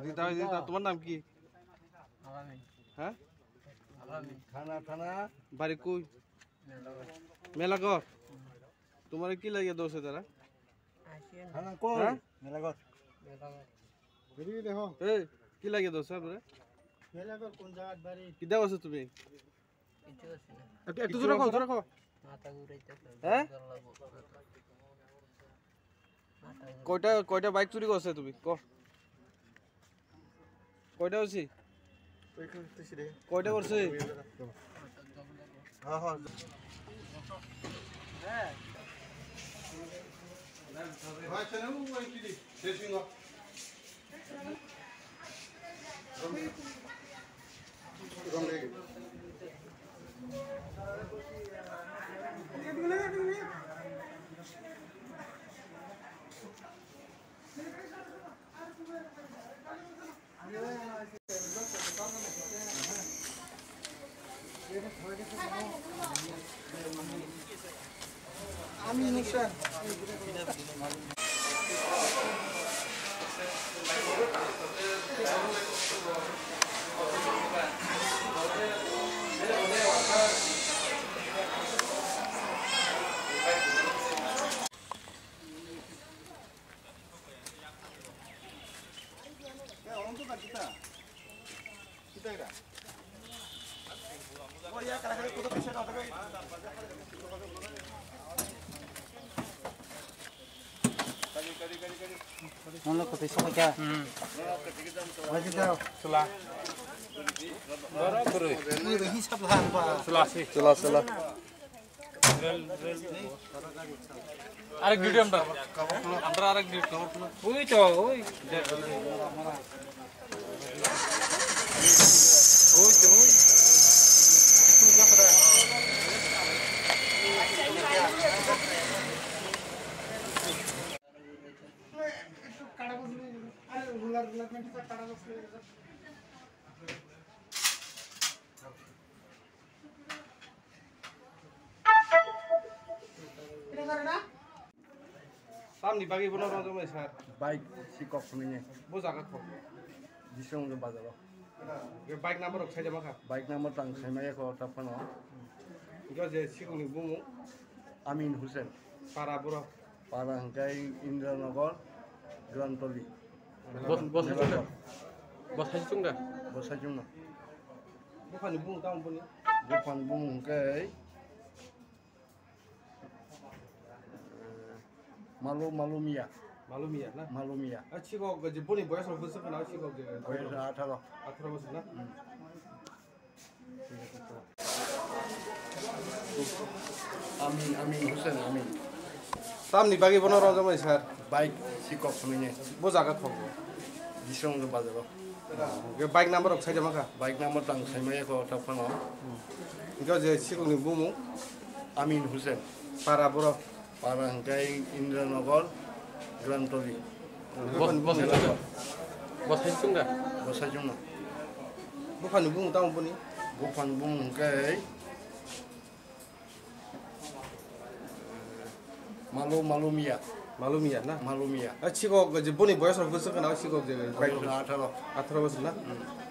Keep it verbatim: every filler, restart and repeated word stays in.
দিতা, দিতা, তোমার নাম কি? আলামিন। হ্যাঁ? আলামিন। থানা, থানা। বাড়ি কই? মেলাঘর। মেলাঘর। তোমার কি লাগে দোষে তারা? আসেন। থানা কই? হ্যাঁ? মেলাঘর। মেলাঘর। এই, কি লাগে দোষে আপনারা? মেলাঘর কোন জায়গার বাড়ি? কিতা আছো তুমি? কিচ্ছু আছে না। একটু, একটু জোরে কও, জোরে কও। মাথা ঘুরাইতেছে। হ্যাঁ? জল লাগবো। মাথা ঘুরাইতেছে। কয়টা, কয়টা বাইক চুরি করছে তুমি? ক। কয়টা হইছে? কয়টা করছে? হ্যাঁ, হ্যাঁ। Nono kopi sokha kya? Hmm. Lagi daw. Chula. Doro gurui. Ini bagi hisab lah, Pak. Chula si. Chula, chula. Arek duty amra. Amra arek duty. Oi to, oi. Oi to, oi. Tamni bagwi bono rwjak nai sir? Bike sikok hwnwi. Bo jaga kho? Disong bazaro. Bike number rok saida makha? Bike number tang saimaya kho ta phano. Hingke je sikokni bumung? Amin Hussain. Para borok? Para hingke Indranagar, Grantoli. Bos, bos hai chungda. Bos hai chungda. Bos hai chungda. Buphani bumung tamo boni? Buphani bumung hingke, eh, Malu, Malu Miya. Malu Miya na? Malu Miya. A, sikok je boni boyas rok bwswk khna, sikok je. Boyas atharo. Atharo bosor na? Hmm. Amin, Amin Hussain, Amin. Tamni bagwi bono rwjak nai sir? Bike sikok hwnwi. Bo jaga kho? Disong bazaro. Bike number rok saida makha? Bike number tang saimaya kho ta phano. Hingke je sikokni bumung? Amin Hussain. Para borok? Para hingke Indranagar, Grantoli. Bos, bos hai chungda. Bos hai chungda. Bos hai chungda. Buphani bumung tamo boni? Buphani bumung hingke Malu, Malu Miya. Malu Miya na? Malu Miya. A, sikok je boni boyas rok bwswk khna, sikok je. Boyas atharo. Atharo bosor na? Hmm.